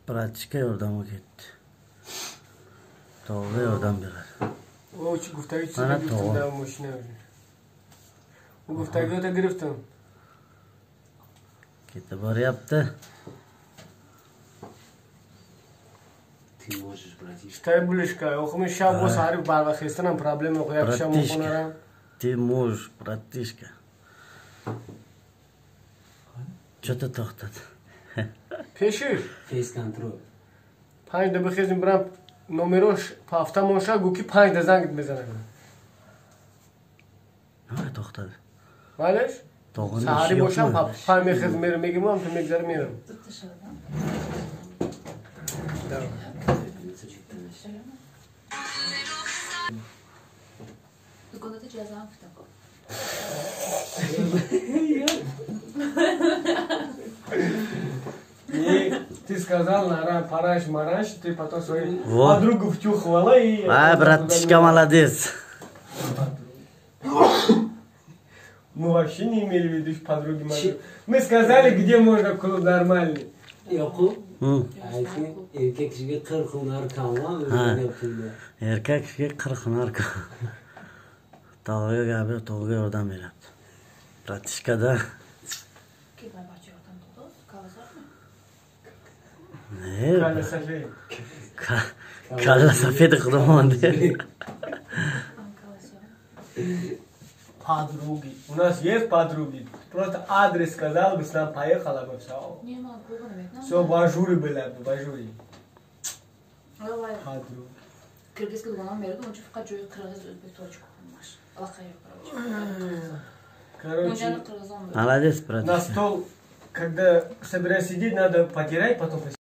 Братишка yordamga ketdi. Tog'a yordam beradi. O чӣ гуфтагӣ чиз Mana гирифтам tog'a. Дар мошина. У гуфтагиёта гирифтам. Ketib boryapti. Ты можешь, братишка. Штай булишка. Охми шаб бо саҳари барвақт хестанам проблема охо як шаб Братишка. мохонарам. Ты можешь, братишка. Что-то to'xtadi. Пеши Фейс контроль. 5 да бихезем бирам номерош пафта моша гӯ ки 5 да занг мезанам. Nima to'xtadi? Малеш? Tog'ini Саҳари ishi бошам yo'qmi? 5 мехезем мерам мегирам ту мегзарам мерам. Да. Do'konda jazam такой. И ты сказал на параш мараш, ты потом свою Вот. подругу втюхивала и. Ay, братишка, молодец. Мы вообще не имели в виду подруги мои. Мы сказали, где можно клуб нормальный. Yoqub, Ayting, erkak kishiga 40 hunar kammi, o'rganyapti. Erkak kishiga 40 hunar kam. Tog'aga gap yo'q, tog'aga yordam beryapti. Братишка da. Kelmay barcha yordam to'g'ri, kavasarmi? Ne? Kalla safed. Kalla safedi qilaman de. Kavasar. Подруги. У нас есть подруги. Просто адрес сказал бы, с нам поехала бы, все. Не man klubini aytman. Все, в ажуре была бы, в ажуре. Voy, Подруги. Kirgizga do'kondan berdi, uncha faqat joyi qirg'iz, o'zbek, tojik qo'ymash. Aloqa yo'q, короче. Короче, Unchalik qirg'iz olmaydi. Молодец, на братишка. стол, когда собираешься сидеть, надо потирать, потом.